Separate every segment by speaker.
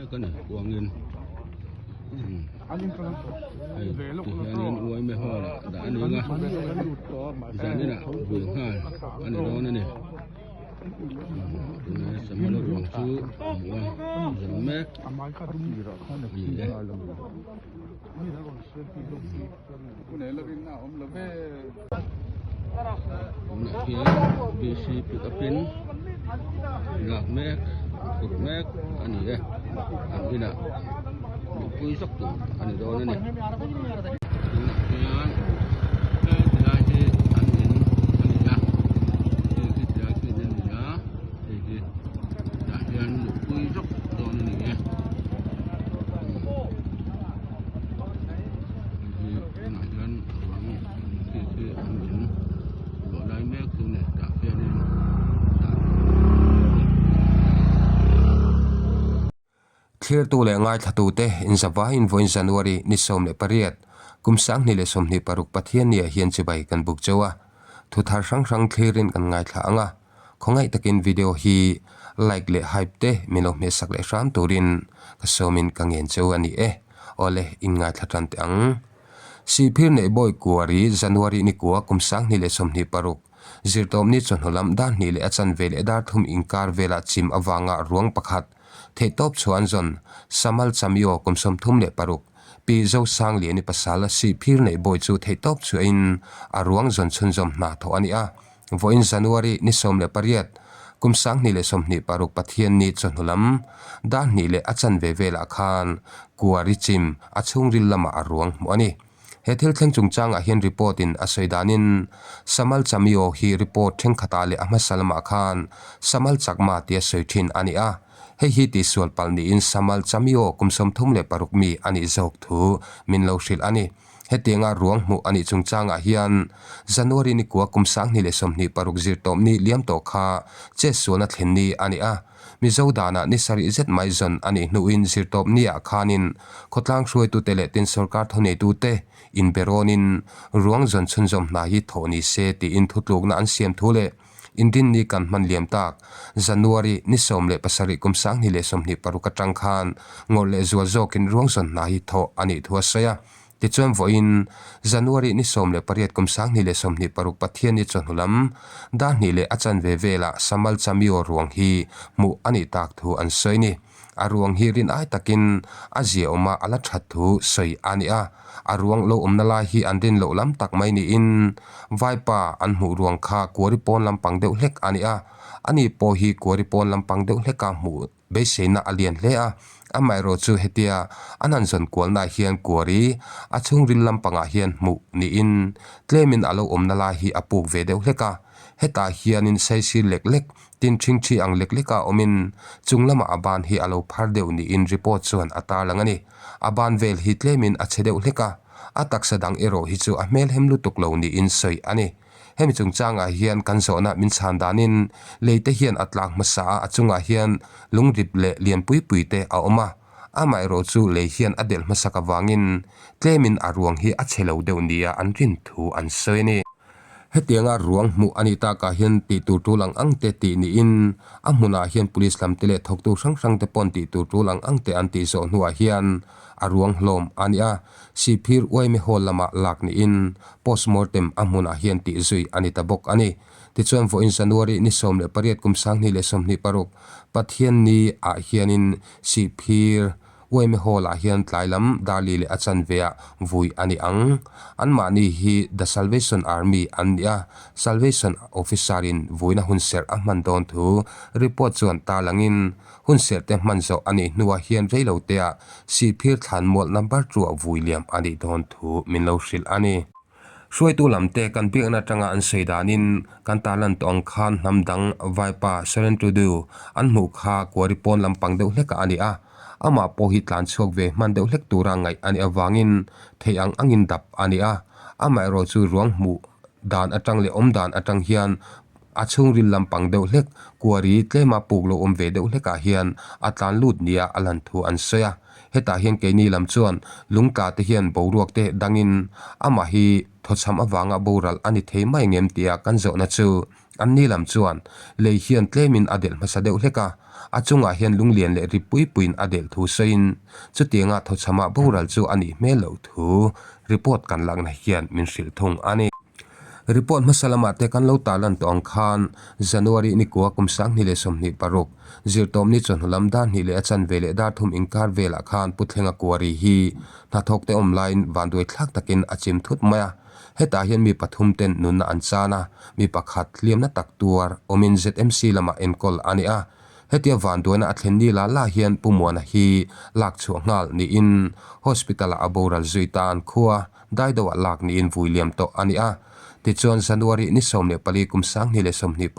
Speaker 1: mek a ni kuangin hei ti hianin uaime hall ah dah a ni ang a zaninah vui nghal a ni dawn a ni tunah samuel ruang chu a hmuh a zan mek a ni e. Tunah hian bc pick up in lak mek phurh mek a ni e an inah mipui zawk tur a ni dawn a ni tunah hian heti lai hi an in a ni a hei hi ti lai khi a ni a hei hi tah hian mipui zawk dawn a ni e. Hei hi tunah hian ruang khi khi an in luah lai mek chu ni tah khianin tah
Speaker 2: Thlirtu leh ngaithlatute inzavaiin vawiin January ni 18, kum 2026 Pathianniah hian chibai kan buk cheu a, thu thar hrang hrang thlirin kan ngaithla ang a, khawngaih takin video hi like leh hype te min lo hmehsak leh hram turin ka sawmin ka ngen cheu a ni e. Awle, inngaithla tan teh ang. Sihphir neih bawi kuari January ni kua kum 2026, zirtawpni chawhnu lam dar hnih leh a chanve leh dar thum inkar velah chim avanga ruang pakhat, theihtawp chhuah an zawn, Samal Chamio kum 36, Pi Zosangliani pasal Sihphir neih bawi chu theihtawp chhuahin a ruang zawn chhunzawm hna thawh a ni a. Vawiin January ni 18, kum 2026 Pathianni chawhnu lam, dar hnih leh a chanve velah khan Kuari chim a chhungril lamah a ruang hmuh a ni. He thil thleng chungchangah hian report in a sawi danin Samal Chamio hi report thenkhatah leh a hmasa lamah khan Samal Chakma tia sawi thin a ni a. Hei hi tihsual palh niin Samal Chamio kum 36 mi a nih zawk thu min lo hrilh a ni. Hetianga ruang hmuh a nih chungchangah hian January ni kua kum 2026 zirtawpni liam tawh kha chetsualna thlen ni a ni a. Mizo danah ni sarih zet mai zawn a nih hnuin zirtawpniah khanin khawtlang hruaitute leh tin sorkar thuneitute inberawnin ruang zawn chhunzawm hna hi thawh ni se tiin thutlukna an siam thu leh Indinni kan hman liam tak January ni 17 kum 2026 atang khan ngawrh leh zual zawkin ruang zawn hna hi thawh a nih thu a sawi a. Tichuan vawiin January ni 18 kum 2026 Pathianni chawhnu lam dar hnih leh a chanve velah Samal Chamio ruang hi hmuh a nih tak thu an sawi ni. A ruang hi rin ai takin a zia awm a a la that thu sawi a ni a. A ruang lo awmna lai hi an rin loh lam tak mai niin Vaipa an hmuh ruang kha kuari pawn lampang deuh hlek a ni a. Ani pawh hi kuari pawn lampang deuh hleka hmuh Beiseina a lian hle a, amaherawh chu hetia an han zawn kualnaah hian kuari a chhungril lampangah hian hmuh niin tlemin a lo awmna lai hi a puk ve deuh hlek a. Hetah hianin saisir lek lek, tin ṭhingṭhi ang lek leka awmin chung lamah a ban hi a lo phar deuh niin report chuan a tarlang a ni. A ban vel hi tlemin a chhe deuh hlek a, a taksa dang erawh hi chu a hmelhem lutuk lo niin sawi a ni. Hemi chungchangah hian kan zawhna min chhan danin lei te hian a tlak hmasa a, a chungah hian lungrip leh lian pui pui te a awm a. Amaherawh chu lei hian a delh hmasak avangin tlemin a ruang hi a chhe lo deuh nia an rin thu an sawi a ni. Hetianga ruang hmuh a nih takah hian tih tur tul ang ang te tih niin a hmunah hian police lam te leh thawktu hrang hrang te pawn tih tur tul ang ang te an tih zawh hnuah hian a ruang hlawm a ni a. Sihphir Uaime Hall lamah lak niin postmortem a hmunah hian tih zui a ni ta bawk a ni. Tichuan vawiin January ni 18 kum 2026 Pathianni ah hianin Sihphir Uaime Hall ah hian tlai lam Darli leh a chanve ah vui a ni ang. Anmahni hi The Salvation Army an ni a, Salvation Officer in vuina hunserh a hman dawn thu report chuan tarlangin Hun serhte hman zawh a nih hnuah hian reiloteah Sihphir thlan mual number two ah vui liam a nih dawn thu min lo hrilh a ni. Hruaitu lamte kan biakna atanga an sawi danin kan tarlan tawh ang khan hnam dang Vaipa Soren Tudu an hmuh kha kuari pawn lampang deuh hlekah a ni a, amah pawh hi tlan chhuak ve hman deuh hlek tura ngaih a nih avangin theih ang angin dap a ni a, amaherawh chu ruang hmuh dan atang leh awm dan atang hian A chhungril lampang deuh hlek, kuari tlema puk lo awm ve deuh hlekah hian a tlan lut nia a lan thu an sawi a. Hetah hian keini lam chuan lungtla te hian boruak te dangin amah hi thawchham avanga boral a ni thei mai ngem tia kan zawhna chu anni lam chuan lei hian tlemin a delh hmasa deuh hlek a, a chungah hian lunglian leh ri pui puiin a delh thu sawiin chutianga thawchhama boral chu a nih hmel loh thu report kan lakna hian min hrilh thung a ni. Report hmasa lamah te kan lo tarlan tawh ang khan January ni kua kum 2026, Zirtawmni chawhnu lam dar hnih leh a chanve leh dar thum inkar velah khan Pu Thlenga Kuari hi hnathawk te awm laiin vanduai thlak takin a chim thut mai a. Hetah hian mi pathum ten nunna an chan a, mi pakhat hliamna tak tuar awmin ZMC lamah enkawl a ni a. Hetia vanduaina a thlen ni la la hian Pu Muana hi lak chhuah nghal niin Hospital-ah a boral zui ta an khua. Daido ah lak niin vui liam tawh a ni a. Tichuan January ni 14 kum 2026,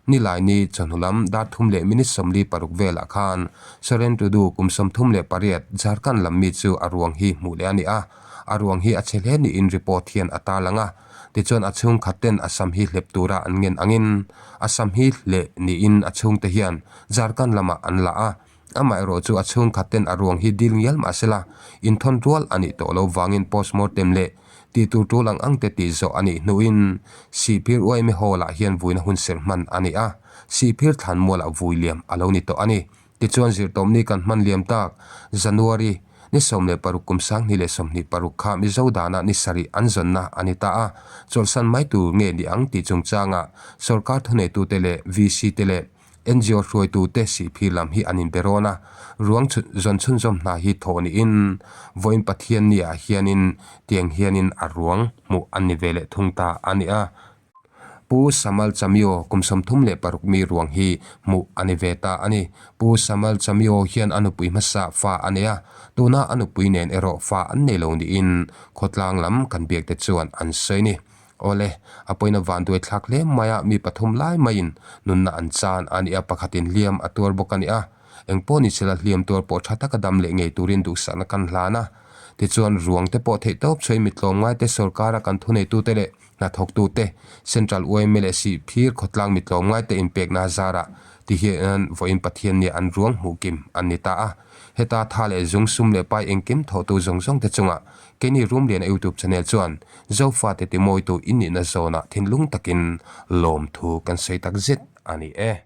Speaker 2: Nilaini chawhnu lam dar thum leh minute 46 velah khan Soren Tudu kum 38 Jharkhand lam mi chu a ruang hi hmuh leh a ni a. A ruang hi a chhe hle niin report hian a tarlang a. Tichuan a chhungkhat ten a sam hi hlep tura an ngen angin a sam hi hleh niin a chhungte hian Jharkhand lamah an la a. Amaherawh chu a chhungkhat ten a ruang hi dil ngial mah sela, inthawn rual a nih tawh lo vangin postmortem leh tih tur tul ang ang te tih zawh a nih hnuin Sihphir Uaime Hall ah hian vuina hun serh hman a ni a, Sihphir thlanmualah vui liam a lo ni tawh a ni. Tichuan zirtawmni kan hman liam tak January ni 16 kum 2026 kha Mizo dana ni sarih an zawnna a ni ta a, chawlhsan mai tur nge ni ang tih chungchangah sawrkar thuneitute leh VC te leh NGO hruaitute Sihphir lam hi an inbe rawn a, ruang zawn chhunzawm hna hi thawh niin vawiin Pathianni ah hianin tiang hianin a ruang hmuh an ni ve leh thung ta a ni a. Pu Samal Chamio kum 36 mi ruang hi hmuh a ni ve ta a ni. Pu Samal Chamio hian a nupui hmasa fa a nei a, tuna a nupui nen erawh fa an nei lo niin khawtlang lam kan biak te chuan an sawi a ni. Awle, a pawina vanduai thlak hle mai a, mi pathum lai maiin nunna an chan a ni a, pakhatin hliam a tuar bawk a ni a. Eng pawh ni sela hliam tuar pawh tha taka dam leh ngei turin duhsakna kan hlan a. Tichuan, ruang te pawh theih tawp chhuain mi tlawmngaite sawrkara kan thuneitute leh hnathawktute, Central yma leh Sihphir khawtlang mi tlawmngaite inpekna zarah ti hian vawiin Pathian nia an ruang hmuh kim an ni ta a. Heta tha leh zung sum leh pai engkim thawhtu zawng zawng te chungah Keini Rumliana YouTube channel chuan Zofate timawitu in nihna zawnah thinlung takin lawmthu kan sawi tak zet a ni e.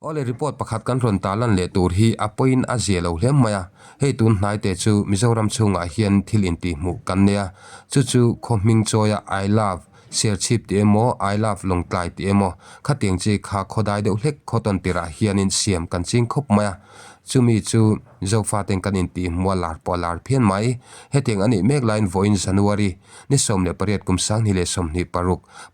Speaker 2: Awle report pakhat kan rawn tarlan leh tur hi a pawhin a zia lo hle mai a, hei tun hnaite chu Mizoram chhungah hian thil intihhmuh kan nei a, chu chu khaw hming chawia I love Serchhip tih emaw I love Lawngtlai tih emaw khatiang chi kha khawdai deuh hlek khawtawn tirah hianin siam kan ching khawp mai a, chumi chu Zofaten kan intihhmuh a lar pawh a lar phian mai. Hetiang a nih mek laiin vawiin January ni 18 kum 2026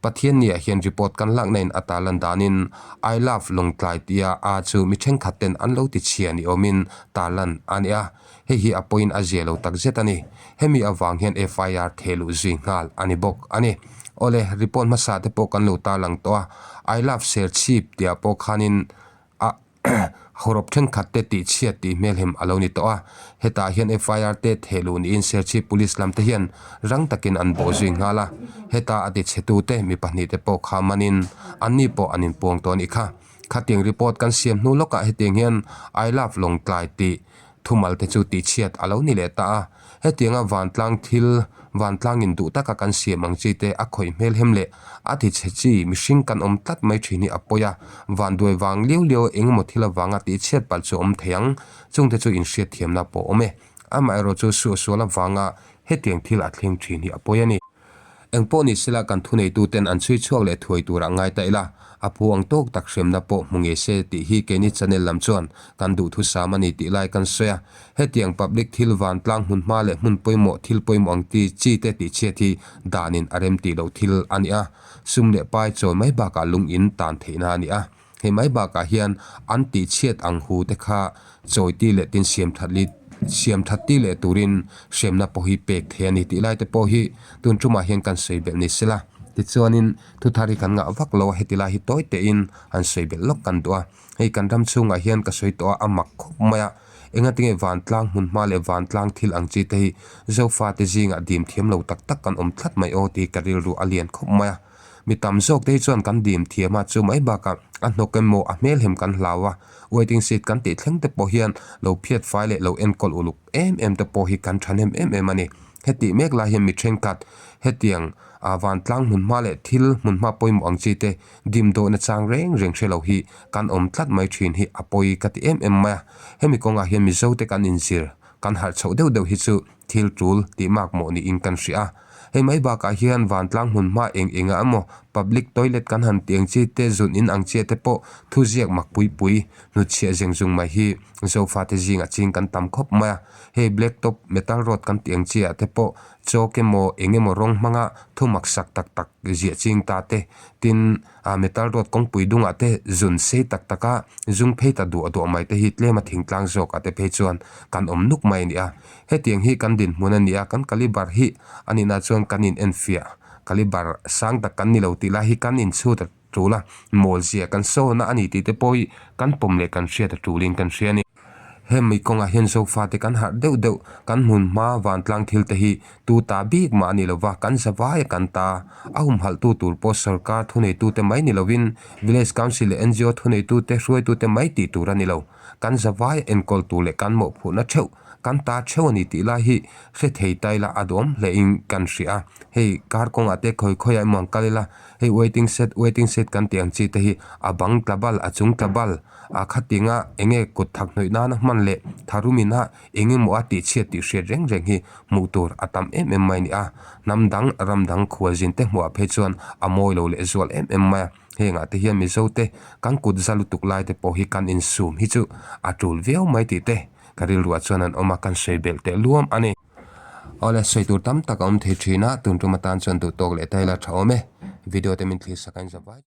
Speaker 2: Pathianniah hian report kan lakna in a tarlan danin I love Lawngtlai tia a chu mi thenkhat ten an lo ti chhia ni awmin tarlan a ni a, hei hi a pawhin a zia lo takzet a ni. Hemi avang hian FIR theh luh zui nghal a ni bawk a ni. Awle, report hmasa te pawh kan lo tarlang tawh a, I love Serchhip tihah pawh khanin a Hawrawp thenkhat te tih chhiat tih hmelhem a lo ni tawh a, hetah hian FIR te theh luh niin Serchhip Police lam te hian rang takin an bawh zui nghal a, heta a ti chhe tu te mi pahnih te pawh kha manin anni pawh an inpuang tawh a nih kha. Khatiang report kan siam hnu lawkah hetiang hian I love Lawngtlai tih Thumal te chu tihchhiat a lo ni leh ta a, hetianga vantlang thil vantlangin duh taka kan siam ang chi te a khawih hmel hem leh a ti chhe chi mihring kan awm tlat mai thin hi a pawi a, vanduai vang liau liau engemaw thil avanga tihchhiat palh chu awm thei ang, chungte chu inhriatthiamna pawh awm e. Amaherawhchu suahsual avanga hetiang thil a thleng thin hi a pawi a ni. Eng pawh ni sela kan thuneituten an chhui chhuak leh thuai turah ngai ta ila, a phu ang tawk tak hremna pawh hmu ngei se tih hi keini channel lam chuan kan duhthusam a ni tih lai kan sawi a. Hetiang public thil vantlang hmunhma leh hmun pawimawh thil pawimawh ang ti chi te tihchhiat hi danin a rem tih loh thil a ni a, sum leh pai chawi mai bakah lung in tan theihna a ni a. Hei mai bakah hian an tihchhiat ang hu te kha chawiti leh tin siam that li siam that ti leh turin hremna pawh hi pek thei a ni tih lai te pawh hi tun tumah hian kan sawi belh ni sela. Tichuanin thuthar hi kan ngah vak lo a, heti lai hi tawi tein han sawi belh lawk kan duh a. Hei kan ram chhungah hian ka sawi tawh a, a mak khawp mai a, engatinge vantlang hmunhma leh vantlang thil ang chi te hi Zofate zingah dim thiam lo tak tak kan awm tlat mai aw tih ka rilru a lian khawp mai a. Mi tam zawk te hi chuan kan dim thiam a, chu mai bakah a hnawk emaw a hmelhem kan hlau a, waiting shed kan tih thleng te pawh hian lo phiat fai leh lo enkawl uluk em em te pawh hi kan thahnem em em a ni. Hetih mek lai hian mi thenkhat hetiang ah vantlang hmunhma leh thil hmunhma pawimawh ang chi te dim dawhna chang reng reng hre lo hi kan awm tlat mai thin hi a pawi ka ti em em mai a. Hemi kawngah hian Mizo te kan inzir kan harh chhoh deuh deuh hi chu thil tul tih mak mawh niin kan hria a. Hei mai bakah hian vantlang hmunhma eng engah emaw public toilet kan han tih ang chi te zun in ang chiah te pawh thuziak mak pui pui hnutchhiah zeng zung mai hi Zofate zingah ching kan tam khawp mai a. Hei black top metal road kan tih ang chiah te pawh chalk emaw eng emaw rawng hmanga thu mak sak tak tak ziah ching ta te tin ah metal road kawngpui dungah te zun sei tak tak a zung phei ta duah duah mai te hi tlem a thingtlang zawk ah te phei chuan kan awm nuk mai a ni a. Hetiang hi kan dinhmun a ni a, kan caliber hi a nihna chuan kan in enfiah caliber sang tak kan ni lo tih lai hi kan inchhut a tul a, mawl zia kan sawna a ni tih te pawh hi kan pawm leh kan hriat a tulin kan hria a ni. Hemi kawngah hian Zofate kan harh deuh deuh, kan hmun hma vantlang thil te hi tu ta bik mah a ni lova, kan zavai a kan ta. A humhalhtu tur pawh sorkar thuneitute mai ni lovin Village Council leh ngo thuneitute hruaitute mai tih tur a ni lo. Kan zavai a enkawl tur leh kan mawhphurhna theuh Kan ta theuh a ni tih lai hi hre thei ta ila a duam hle in kan hria a, hei car kawngah te khawi khawiah emaw an kal ila, hei waiting shed waiting shed kan tih ang chi te hi a bang tla bal a chung tla bal a khatinga eng nge kut thak hnawih nana hman leh tharum ina eng emaw a tih chhiat tih hriat reng reng hi hmuh tur a tam em em mai a ni a, hnam dang ram dang khualzin te hmuh ah phei chuan a mawi lo leh zual em em mai a, hengah te hian Mizo te kan kut za lutuk lai te pawh hi kan insum hi chu a tul viau mai tih te. Ka rilruah chuan an awm a, kan sawi belh teh luam a ni. Awle, sawi tur tam tak a awm thei thin a, tun tum atan chuan duh tawk leh ta ila tha awm e. Video te min thlir sak a in za vai.